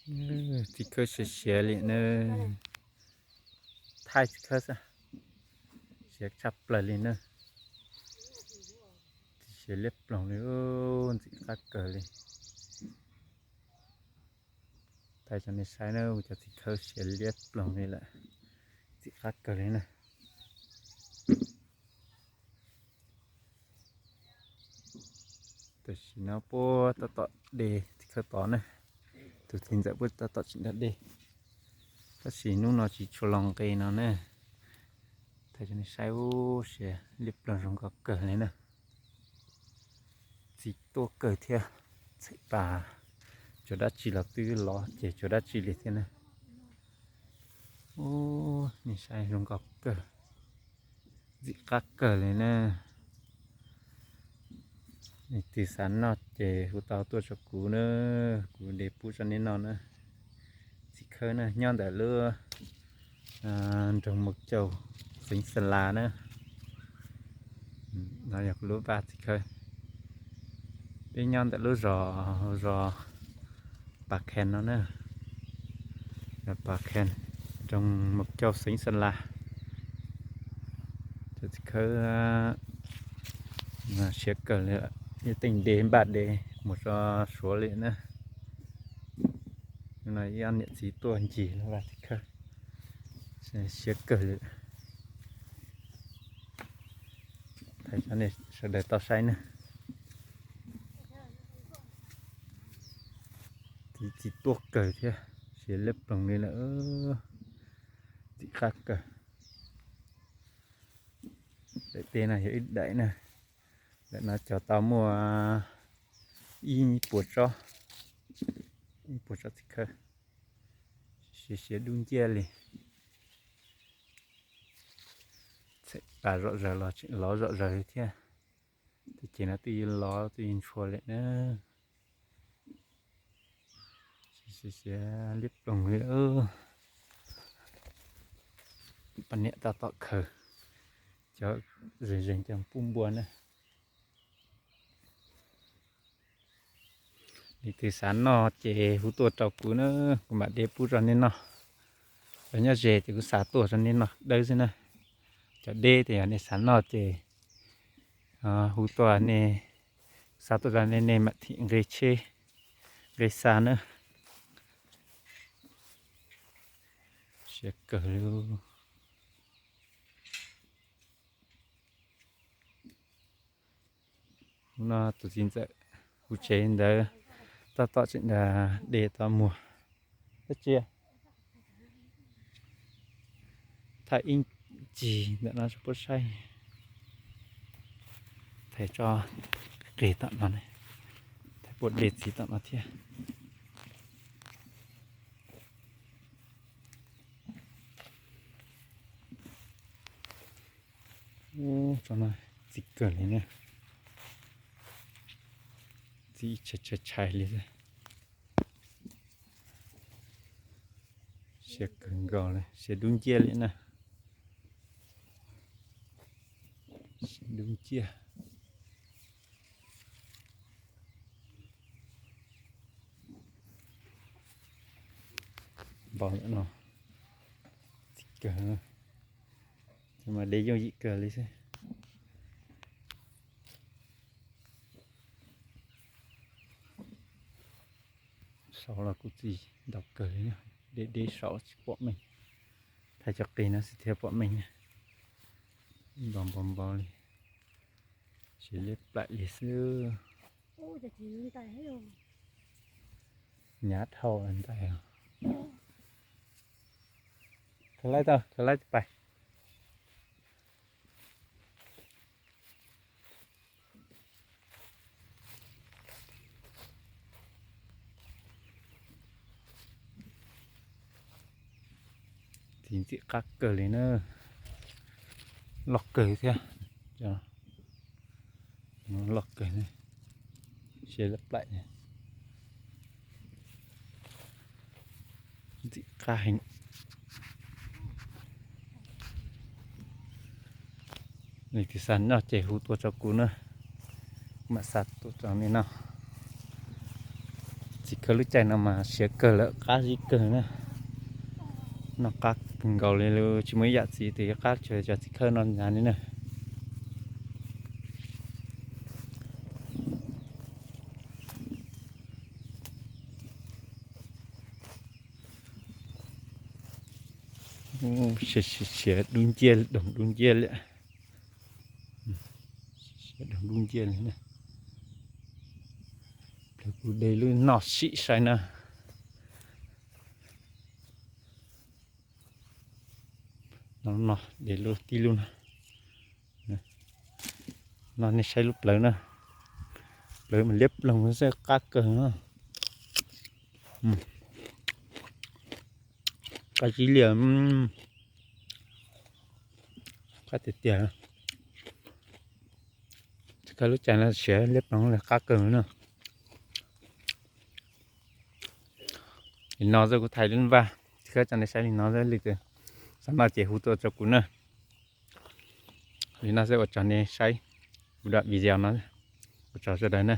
Txiv khawb siav siav li na. Thaij txiv khawb xwb, siav tshaj plaws li na. Txiv siav liab ploog li, ntxim qab kawg li. Thaij rau nej saib na, cov txiv khawb siav liab ploog li lawm, ntxim qab kawg li na. Tam sim no puab tab tom de txiv khawb tod na, tus txiv ntxawm puab tab tom tseem nrog de, tab sis hnub no tsis tshua los nqe no na. Thaij rau nej saib, ub, siav liab ploog zoo nkauj kawg li na. Txiv tuaj kawg thiab, txhais pas tsuas dab tsi los twb lov ces tsuas dab tsi li thiab na. Ub, nej saib zoo nkauj kawg, ntxim qab kawg li na. Leej twg xav noj ces hu tau tuaj rau kuv na, kuv de pub rau nej noj na. Txiv khawb na nyob ntawm lub nroog Mus Caug, xeev Xa Las na. No yog kuv lub vaj txiv khawb. Peb nyob ntawm lub zos, zos Pas Khen no na. Pas Khen, nroog Mus Caug, xeev Xa Las. Cov txiv khawb siav kawg li, ib teej de npaj de mus rau Suav li na. No ib ob niam txiv tuaj ncig lub vaj txiv khawb, siav kawg li. Thaij rau nej sawv daws tau saib na. Txiv, txiv tuaj kawg thiab, siav liab ploog li lawm, ntxim qab kawg. Daim teb no yog ib daim na, daim no cog tau muaj ib puas tsob, ib puas tsob txiv khawb, siav siav dub nciab li. Txhais pas zom zaws los tseem lov zom zaws li thiab. Tej ces no twb yeej lov twb yeej ntshua li na. Siav siav liab ploog li. Poj niam tab tom khaws cov zeeg zeeg cov pub npua na. Leej twg xav noj ces hu tuaj rau kuv na, kuv mam de pub rau nej noj. Cov nyob ze ces kuv xa tuaj rau nej noj dawb xwb na. Cov deb ces yog nej xav noj ces hu tuaj, nej xa tuaj rau nej, nej mam thim nqe tsheb, nqe xa na. Siav kawg li. Hnub no tus txiv ntxawm hu tsev ntawd tab tom tseem de tau muag. Dab tsi? Thaij ib ncig ntawm no rau puab saib. Thaij tso, qis tom no, thaij puab de txiv tom no thiab. Ub, tsob no txiv kawg li na. Txiv tshais tshais li xwb. Siav kawg nkaus li, siav dub nciab li na. Siav dub nciab. Npau no, txiv kawg, ces mas de yooj yim kawg li xwb. Saud los kuj txi ntaus kawg li, deb deb saud tsis pom meej. Thaij cov qis no xwb thiaj pom meej na. Npau npau npau li, siav liab plaim li xwb. Nyav dhau ntais. Khaws laib tau, khaws laib pais. Txiv ntxim qab kawg li na. Loj kawg thiab. Loj kawg, siav liab plaim. Ntxim qab heev. Leej twg xav noj ces hu tuaj rau kuv na, kuv mam xa tuaj rau nej noj. Txiv khawb lub caij no mas siav kawg lawm, qab zib kawg na. Noj qab nkaus li, tsis muaj ib yam txiv twg yuav qab tsuas cov txiv khawb no ntag li na. Siav dub nciab, doog dub nciab li. Siav doog dub nciab li. Kuv de lub no sim saib na. No, de lub tib lub no. No nej saib lub plawv na. Plawv mas liab ploog xwb, qab kawg na. Qab zib liaj, qab tiag tiag. Txiv khawb lub caij no siav liab ploog li, qab kawg na. Li no xwb kuv thaij lub vaj, txiv khawb tso nej saib li no xwb, leej twg xav noj ces hu tuaj rau kuv na. Li no xwb, ua tsaug nej saib kuv daim video no, ua tsaug sawv daws na.